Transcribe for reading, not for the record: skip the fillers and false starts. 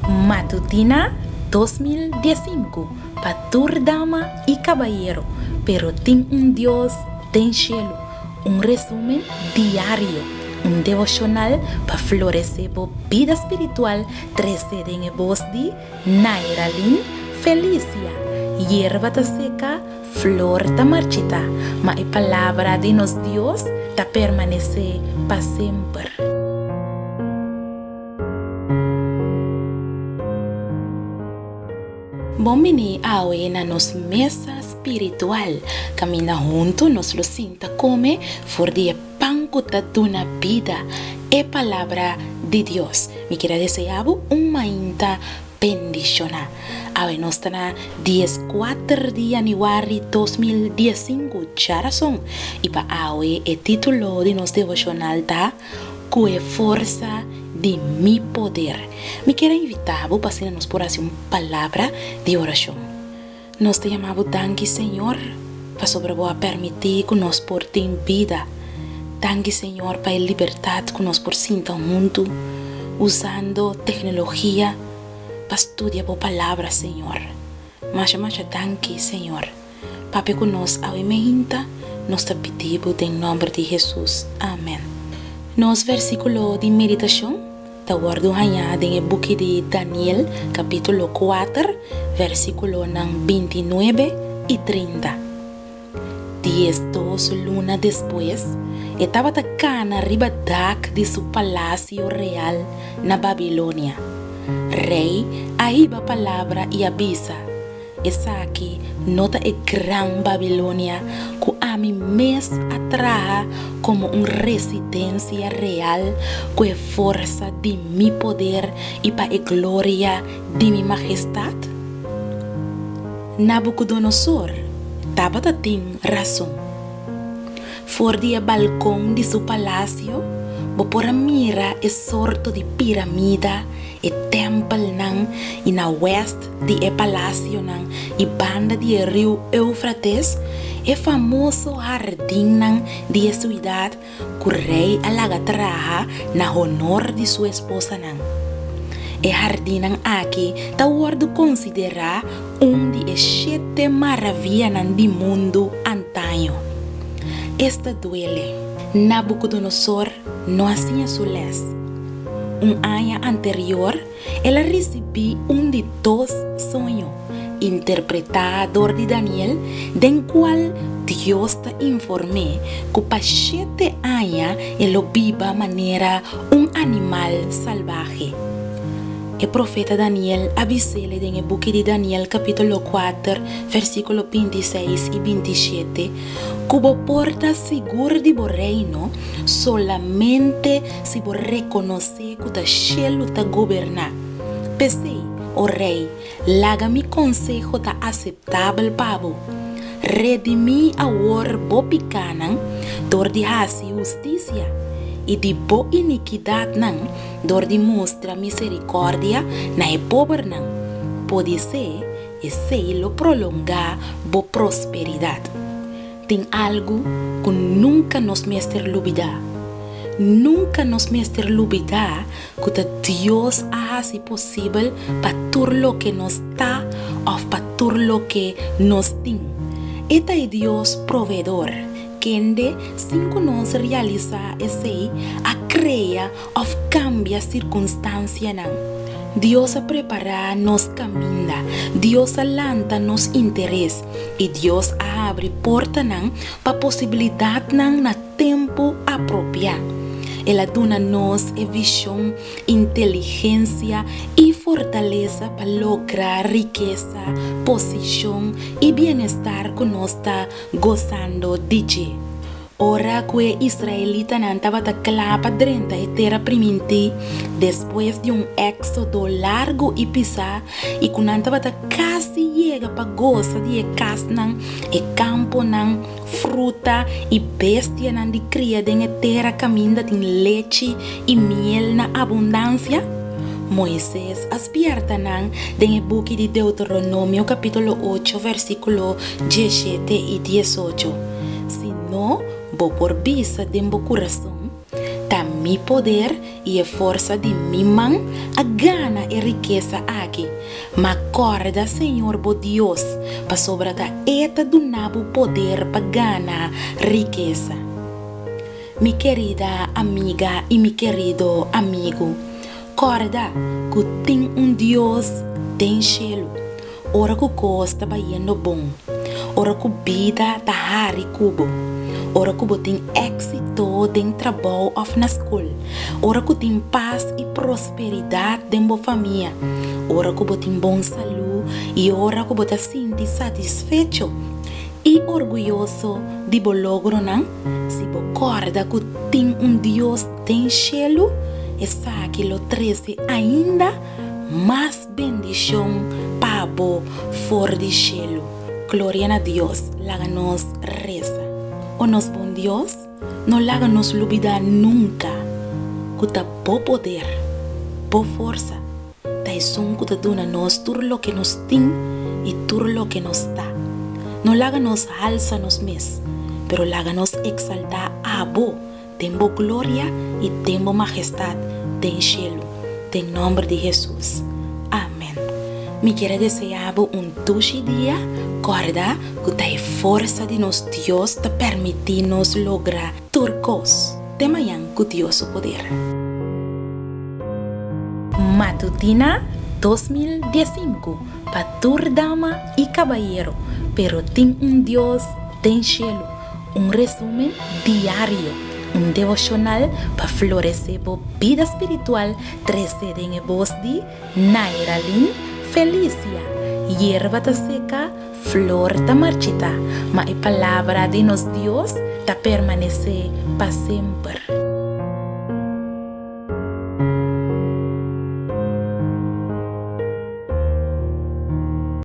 Matutina 2015 pa tur dama i kabayero, pero tin un Dios den shelu. Un resumen diario, un devoshonal pa floresé bo bida spiritual trese den e bos di Nairalyn Felicia. Yerba ta seka, flor ta marchitá, ma e palabra di nos Dios ta permanesé pa semper. Bon bini awe na nos mesa spiritual, kaminda huntu nos lo sinta kome for di e pan ku ta duna bida, e Palabra di Dios. Mi kier a deseá bo un mainta bendishoná. Awe nos ta na dieskuater di yanüari 2015, djarason, i pa awe e título di nos devoshonal ta, Ku e forsa di mi poder. Mi kier a invitá bo pa asina nos por hasi un palabra di orashon. Nos ta yama bo danki, Señor, pasobra bo a permití ku nos por tin bida. Danki, Señor, pa e libertat ku nos por sinta huntu usando teknologia pa studia bo palabra, Señor. Masha masha danki, Señor. Papia ku nos awe meinta, nos ta pidi bo den nòmber di Hesus. Amèn. Nos versíkulo di meditashon ta wòrdu hañá den e buki di Daniel, kapítulo kuater, versíkulonan bintinuebe i 30. Diesdos luna despues, e tabata kana riba dak di su palasio real na Babilonia. Rei a hiba palabra i a bisa, Esaki no ta e gran Babilonia ku ami mes a traha komo un residensia real ku e forsa di mi poder i pa e gloria di mi mahestat? Nabukodonosor tabata tin rason. For di e balkon di su palasio bo por a mira e sorto di piramida, e tèmpelnan i na wèst di e palasionan i banda di e riu Eufrates, e famoso hardinnan di e suidat ku rei a laga traha na honor di su esposanan. E hardinnan aki ta wòrdu konsiderá un di e shete maravianan di mundu antaño. Esta duele. Nabukodonosor no a siña su lès. Un aña anterior, El a risibí un di dos soño, interpretá dor di Daniel, den kual Dios ta inform'é ku pa shete aña e lo biba manera un animal salbahe. E profeta Daniel a bis'ele den e buki di Daniel kapítulo kuater, versíkulo 26 i 27, ku bo por ta sigur di bo reino solamente si bo rekonosé ku ta shelu ta goberná. P'esei, o rei, laga mi konseho ta aseptabel pa bo. Redimí awor bo pikánan dor di hasi hustisia, i di bo inikidatnan dor di mustra miserikòrdia na e pobernan. Podisé esei lo prolongá bo prosperidat. Tin algu ku nunka nos mester lubidá. Nunka nos mester lubidá ku ta Dios a hasi posibel pa tur loke nos ta òf pa tur loke nos tin. E ta e Dios proveedor, kende, sin ku nos realisá esei, a krea òf kambia sirkunstansianan. Dios a prepará nos kaminda, Dios a lanta nos interes, i Dios a habri portanan pa posibilidatnan na tempu apropiá. El a duna nos e vishon, inteligensia i fortalesa pa logra rikesa, posishon i bienestar ku nos ta gosando di dje. Ora ku e israelitanan tabata kla pa drenta e Tera Primintí despues di un éksodo largu i pisá i ku nan tabata kasi yega pa gosa di e kasnan, e kamponan, fruta i bestianan di kria den e tera kaminda tin lechi i miel na abundansia, Moises a spièrta nan den e buki di Deuteronomio kapítulo ocho versíkulo diesshete i diesocho, Si no, bo por bisa den bo kurason, Ta mi. mi poder i e forsa di mi man a gana e rikesa aki. Ma kòrda señor bo Dios, pasobra ta E ta duna bo poder pa gana rikesa. Mi kerida amiga i mi kerido amigu, kòrda ku tin un Dios den shelu. Ora ku kos ta bayendo bon, ora ku bida ta hari ku bo, ora ku bo tin éksito den trabou òf na skol, ora ku tin pas i prosperidat den bo famia, ora ku bo tin bon salú i ora ku bo ta sinti satisfecho i orguyoso di bo logronan, si bo kòrda ku tin un Dios den shelu, esaki lo trese ainda mas bendishon pa bo for di shelu. Gloria na Dios, laga nos resa. O nos bon Dios, no laga nos lubida nunka ku ta bo poder, bo forsa, ta esun ku ta duna nos tur loke nos tin i tur loke nos ta. No laga nos halsa nos mes, pero laga nos eksaltá abo Den bo gloria i den bo mahestat den shelu, den nomber di Hesus. Amen. Mi kier a desea bo un dushi dia, korda ku ta e forsa di nos Dios ta permiti nos logra tur kos. Te mañan ku Dios su poder. Matutina 2015 pa tur dama i kabayero, pero tin un Dios den shelu. Un resumen diario, un devoshonal pa floresé bo bida spiritual trese den e bos di Nairalyn Felicia. Yerba ta seka, flor ta marchitá, ma e palabra di nos Dios ta permanesé pa semper.